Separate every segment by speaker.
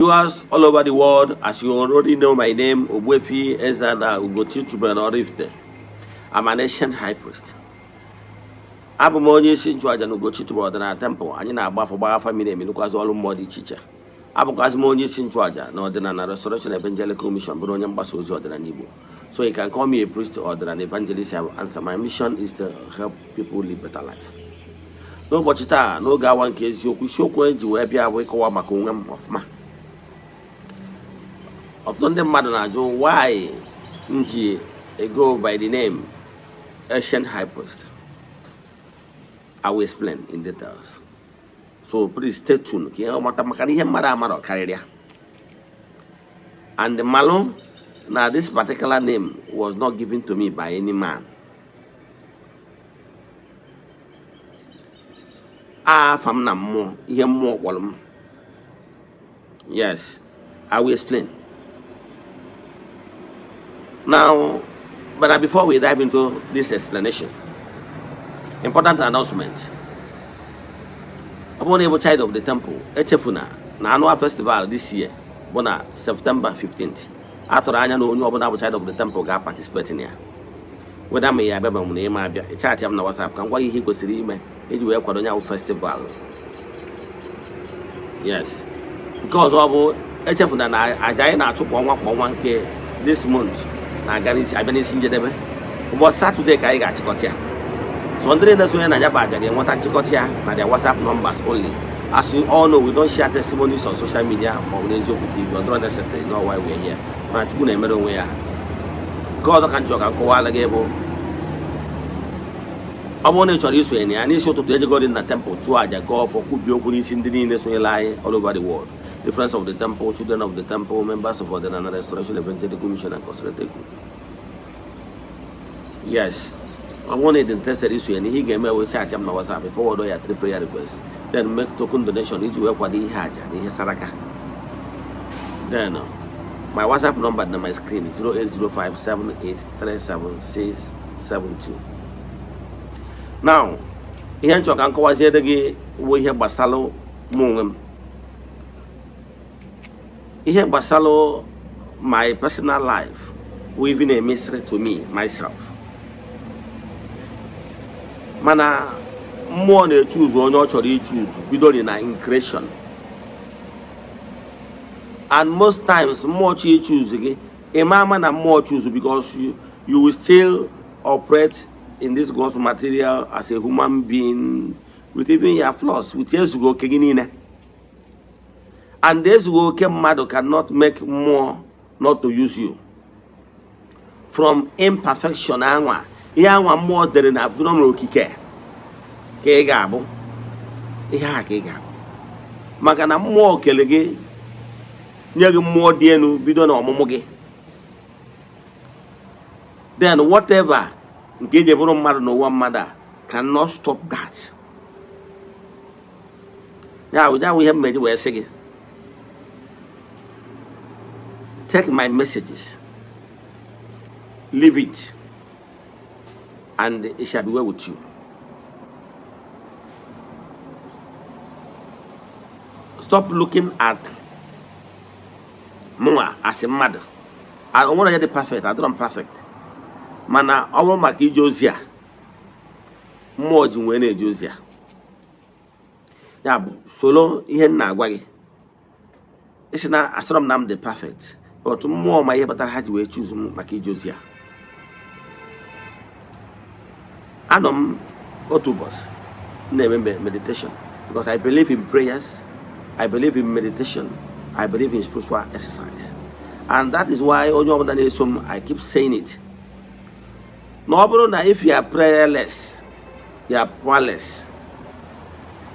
Speaker 1: Viewers all over the world, as you already know my name, Ogbuefi Eze-Ana Ugochi tubelu Oraifite. I'm an ancient high priest. Abụ m onye isi nchụaja na Ugochi tubelu ọdịnala temple. Anyị na-agba afọ, gbaa afa miri emi, lụkwazị ọrụ mmụọ dị iche iche. Abụkwazị m onye isi nchụaja na ọdịnala Restoration Evangelical Mission, bụrụ onye mgbasa ozi ọdịnala Igbo. So you can call me a priest or an evangelist, I will answer. My mission is to help people live better life. N'ụbọchị taa, n'oge awa nke eziokwu, isiokwu eji wee bịa bụ ịkọwa maka onwe m ọfụma. Ọtụtụ ndị mmadụ na-ajụ why m ji go by the name Ancient High Priest. I will explain in details, so please stay tuned ka ihe mata, maka na ihe mmadụ amara karịrị ya. And malụ na this particular name was not given to me by any man. Afa m na mmụọ, ihe mmụọ kpọrọ m. Yes, I will explain now, but before we dive into this explanation, important announcement. Ọ bụrụ na ị bụ child of the temple, echefuna na annual festival this year bụ na September 15th. A tụrụ anya na onye ọbụla bụ child of the temple ga-participate na ya, weda ma ya abịa ma na ịma abịa. Chat m na WhatsApp ka m gwa gị ihe ị kwesịrị ime iji wee kwado ya bụ festival. Yes, nke ọzọ bụ, echefuna na aja anyị na-achụ kwa ọnwa kwa ọnwa nke this month na-aga n'isi, abịa n'isi njedebe. Ụbọchị Saturday ka anyị ga-achịkọta ya. So ndị na-esonye na ya bụ aja ga-enweta nchịkọta ya na their WhatsApp numbers only. As you all know, we don't share testimonies on social media ma ọ bụ n'Eziokwu TV. Ọ dịrọ necessary, not why we are here. Mana Chukwu na-emere onwe ya. Nke ọzọ ka m chọrọ ka m kọwara gị bụ, ọ bụrụ na ị chọrọ isonye na ya, n'isi ụtụtụ ejegodi na temple chụọ aja, gọọ ọfọ, kwubie okwu n'isi ndị niile sonyere anyị all over the world, the Friends of the Temple, Children of the Temple, members of Ọdịnala Restoration Evangelical Mission and Consecrated Group. Yes, ọ bụrụ na ị dị interested isonye na ihe ị ga-eme, wee chat m na WhatsApp, forward ya three prayer requests, then make token donation iji wee kwado ihe aja na ihe saraka. Then my WhatsApp number na my screen, 08057837672. Now, ihe nchọ ka m kọwaziere gị bụ ihe gbasalụ mụ onwe m, ihe gbasalụ my personal life bụ even a mystery to me myself. Mana mmụọ na-echuzu onye ọ chọrọ ichuzu bidoro na in creation, and most times mmụọ chọ ichuzu gị, ịma ama na mmụọ chuzu, because you will still operate in this gross material as a human being with even your flaws, with ezughị oke gị niile. And ezughị oke mmadụ cannot make mmụọ not to use you from imperfection. Anwa ihe anwa mmụọ dere na from okike ka ị ga-abụ, ihe a ka ị ga-abụ, maka na mmụọ kele gị, nye gị mmụọ dị elu bido na ọmụmụ gị. Then whatever nke eji bụrụ mmadụ n'ụwa mmadụ a cannot stop that. Ya bụ ihe mmeji wee sị gị, take my messages, leave it, and it shall be well with you. Stop looking at mụnwa asị mmadụ o nwere onye dị perfect. Adịrọ m perfect, mana ọ bụrụ maka ije ozi a mmụọ ji wee na-eje ozi a, ya bụ soro ihe m na-agwa gị. Isi na asọrọ m na m dị perfect, but mmụọ ma ihe kpatara ha ji wee choose m maka ije ozi a. Anọ m otu ụbọchị na-eme meditation, because I believe in prayers, I believe in meditation, I believe in spiritual exercise, and that is why onye ọbụla na-eso m, I keep saying it, na ọ bụrụ na if you are prayerless, you are powerless.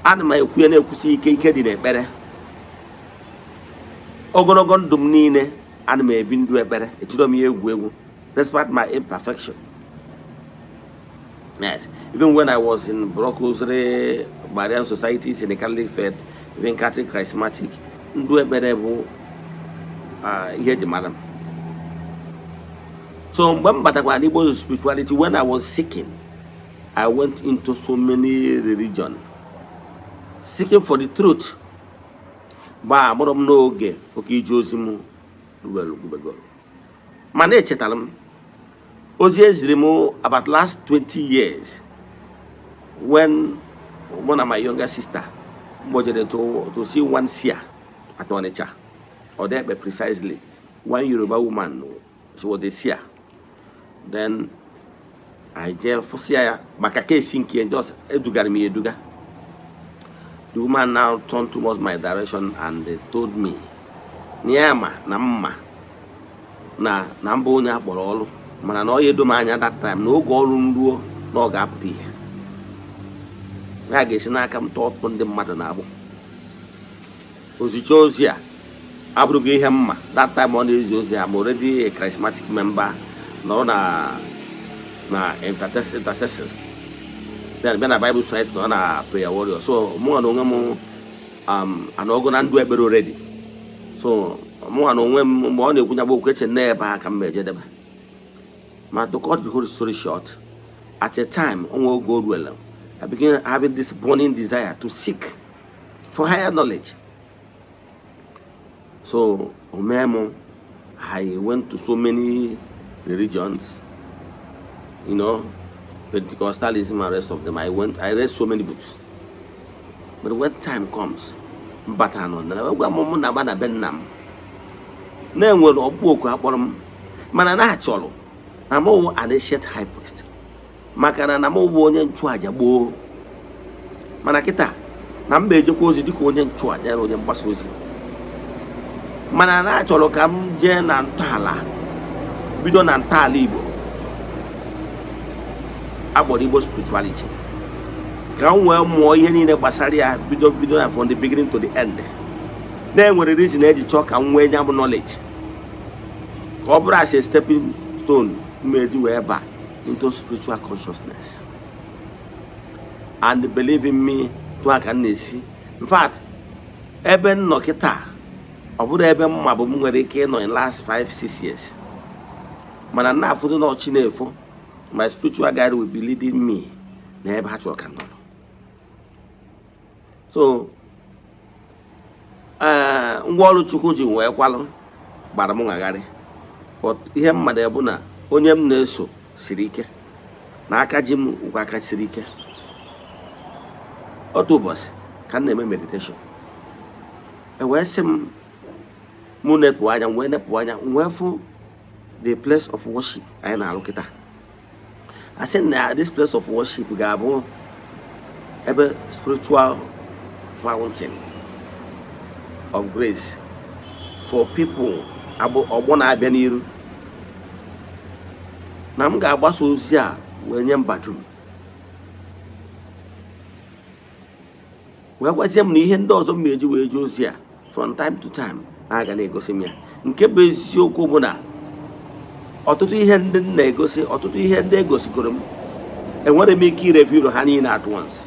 Speaker 1: Ana m ekwu ya na-ekwusi ike, ike dị n'ekpere. Ogologo ndụ m niile, ana m ebi ndụ ekpere, ejiro m ya egwu egwu, despite my imperfection. Yes, even when I was in Brocosary, Marian societies, in the Catholic faith, even Catholic Charismatic, ndụ ekpere bụ ihe eji mara m. So mgbe m batakwara n'Igbo spirituality, when I was seeking, I went into so many religion seeking for the truth. Gbaa amụrụ m n'oge oke ije ozi m rubere rubegoro, mana echetara m ozi eziri m about last 20 years when mụ na my younger sister gbojere to see one seer at Onitsha, Odekpe precisely, one Yoruba woman. She was a seer. Then I jee fụsịa ya maka kesi nke just edugara m ya eduga. The woman now turned towards my direction and they told me na ya ma na mma na mba onye akpọrọ ọrụ, mana na ọ ya edo m anya that time na oge ọrụ m ruo na ọ ga-apụta ihe ya ga-esi n'aka m tọọ ọtụtụ ndị mmadụ na-agbụ. Ozicha ozi a abụrụghị ihe mma. That time ọ na-ezi ozi a, I'm already a charismatic member, nọrọ na intercessor, then bịa na Bible Society, nọ na prayer warrior. So mụnwa na onwe m anọgo na ndụ ekpere already. So mụnwa na onwe m, mgbe ọ na-ekwu nyagba okwu, eche nne ebe a ka m ejedebe. Ma to cut the whole story short, at a time onwe oge o ruela, I began having this burning desire to seek for higher knowledge. So omem, I went to so many religions, Pentecostalism and rest of them. I went, I read so many books. But when time comes, mbata nọ na gwa m mụ na agba na be nna m na-enwere ọkpụ oku akpọrọ m, mana na achọrọ na m wụ an ancient high priest, maka na m wụ onye nchụaja gboo, mana kịta na m ejekwa ozi dịka onye nchụaja na onye mgbasa ozi, mana na achọrọ ka m jee na ntọala, bido na ntọala Igbo agbọrọ Igbo spirituality, ka m wee mụọ ihe niile gbasara ya, bido na from the beginning to the end. Na-enwere reason eji chọọ ka m nwee nya bụ knowledge, ka ọ bụrụ as a stepping stone m eji wee ba into spiritual consciousness. And believe in me, tụ aka m na-esi. In fact, ebe m nọ kịta, ọ bụrụ ebe mma bụ m nwere ike ịnọ in last 5 6 years, mana na afụdụ na ọchị na-efo, my spiritual guide will be leading me na ebe ha chọrọ ka m nọrọ. So ee, ngwa ọrụ Chukwu ji wee kwalụ gbara m nwagharị. But ihe mmadụ bụ na onye m na-eso siri ike na aka ji m ngwa aka siri ike. Otu ụbọchị ka m na-eme meditation, e wee sị m mụ nepụ anya m, wee nepụ anya m, wee fụ the place of worship anyị na-arụ kịta. A sị na this place of worship ga-abụ ebe spiritual fountain of grace for people ọgbọ na-abịa n'iru, na m ga-agbasa ozi a wee nye mba dum, wee gwazie m na ihe ndị ọzọ m ga-eji wee jee ozi a, from time to time na-aga na-egosi m ya. Nke bụ eziokwu bụ na ọtụtụ ihe ndị m na-egosi, ọtụtụ ihe ndị egosigoro m, enwere m ike ireveal ha niile at once,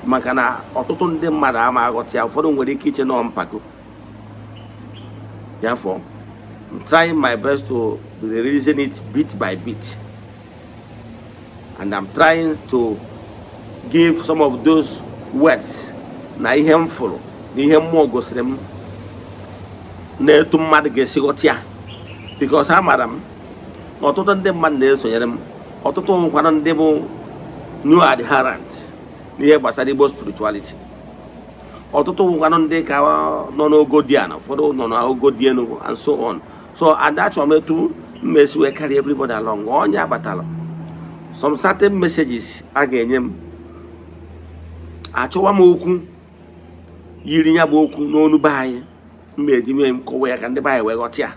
Speaker 1: maka na ọtụtụ ndị mmadụ ama aghọta ya. Ụfọdụ nwere ike iche nọọ mpako. Therefore, I'm trying my best to be releasing it bit by bit, and I'm trying to give some of those words na ihe m fụrụ na ihe mmụọ gosiri m na etu mmadụ ga-esi ghọta ya, because amaara m na ọtụtụ ndị mmadụ na-esonyere m, ọtụtụ nkwado ndị bụ new adherents n'ihe gbasara Igbo spirituality, ọtụtụ nwekwanụ ndị ka nọ n'ogo dị ala, ụfọdụ nọ n'ogo dị elu, and so on. So and achọrọ m etu m esi wee carry everybody along. Onye abatala, some certain messages a ga-enye m, achọwa m okwu yiri ya bụ okwu n'onu be anyị m eji mee m kọwa ya ka ndị be anyị wee ghọta ya.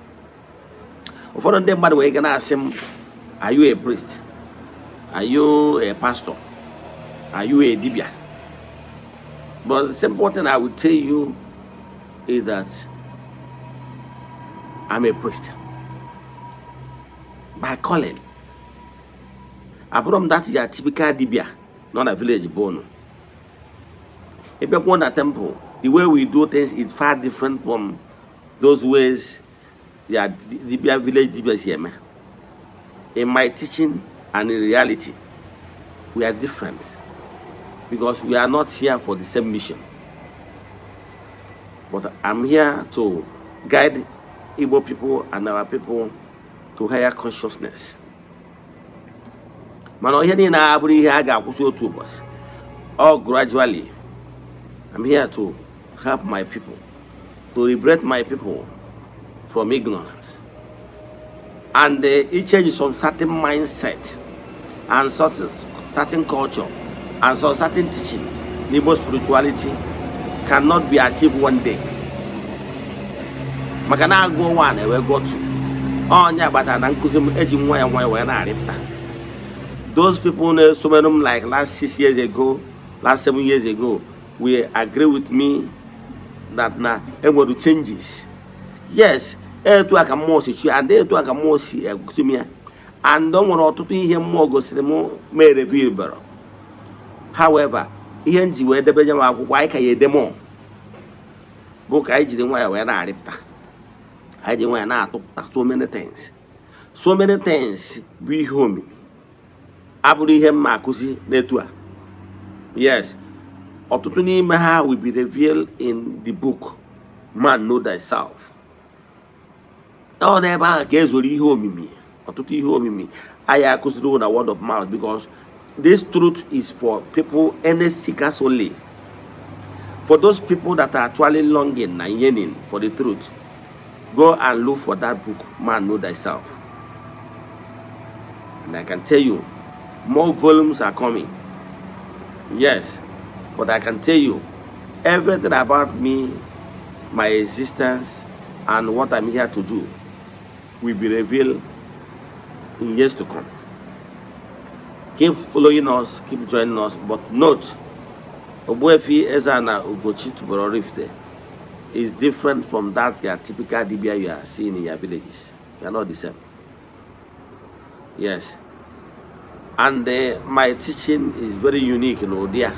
Speaker 1: Ụfọdụ ndị mmadụ wee ga na-asị m, "Are you a priest? Are you a pastor? Are you a dibia?" But the simple thing I will tell you is that I'm a priest by calling. Abụrụ m that ya typical dibia nọ na village bụ unu ịbịakwuo na temple. The way we do things is far different from those ways ya dibia village dibia si eme. In my teaching and in reality, we are different because we are not here for the same mission. But I'm here to guide Igbo people and our people to higher consciousness. Mana ihe niile abụrụ ihe a ga-akwụsị otu ụbọchị, all gradually. I'm here to help my people, to liberate my people from ignorance and change some certain mindset and certain culture and some certain teaching. Igbo spirituality cannot be achieved one day, maka na agụọ one ewee gụọ two. Onye agbata na nkụzi m eji nwa ya nwayọ wee na-arịpụta. Those people na-esomere m like last 6 years ago, last 7 years ago, will agree with me that na enwere changes. Yes, etu a ka mmụọ si chi and etu a ka mmụọ si egosi m ya, and o nwere ọtụtụ ihe mmụọ gosiri m ma reveal. However, ihe m ji wee debe nye m akwụkwọ anyị ka ya ede mọ bụ ka anyị jiri nwayọ wee na-arịpụta, anyị ji nwayọ na-atụpụta so many things. So many things bụ ihe omimi, abụrụ ihe mma akụzi n'etu a. Yes, ọtụtụ n'ime ha will be revealed in the book Man Know Thyself. Ọ n'ebe ahụ ka ezoro ihe omimi, ọtụtụ ihe omimi anyị akụziri na word of mouth, because this truth is for people, any seekers only, for those people that are actually longing and yearning for the truth. Go and look for that book, Man Know Thyself. And I can tell you more volumes are coming. Yes, but I can tell you everything about me, my existence and what I'm here to do will be revealed in years to come. Keep following us, keep joining us, but note, Ogbuefi Eze-Ana Ugochi Tubelu Oraifite is different from that your typical dibia you are seeing in your villages. You are not the same. Yes. And my teaching is very unique n'ụdị a.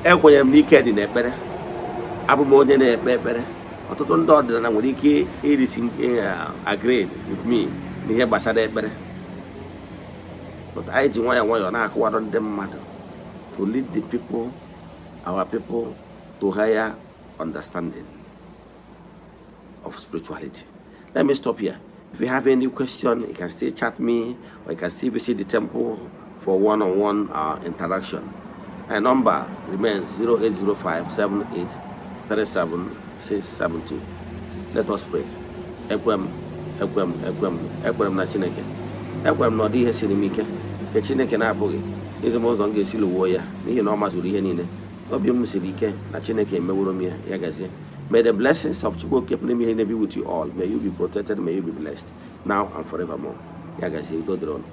Speaker 1: Ekwenyere m n'ike dị n'ekpere. Abụ m onye na-ekpe ekpere. Ọtụtụ ndị ọdịnala nwere ike irisi agree with me n'ihe gbasara ekpere. But anyị ji nwayọọ nwayọọ na-akọwara ndị mmadụ to lead the people, our people, to higher understanding of spirituality. Let me stop here. If you have any question, you can still chat me or you can still visit the temple for one-on-one interaction. My number remains 0805 7837 672. Let us pray. Ekwem, ekwem, ekwem, ekwere m na Chineke. Ekwere m na ọ dị ihe siri m ike nke Chineke na-apụghị izi m ụzọ m ga-esi lụwuo ya, n'ihi na ọ mazuru ihe niile. Obi m siri ike na Chineke emeworo m ya. Ya gazie. May the blessings of Chukwu Okike pụrụ ime ihe be with you all. May you be protected, may you be blessed now and forevermore. Ya gazie, udo dịrị unu.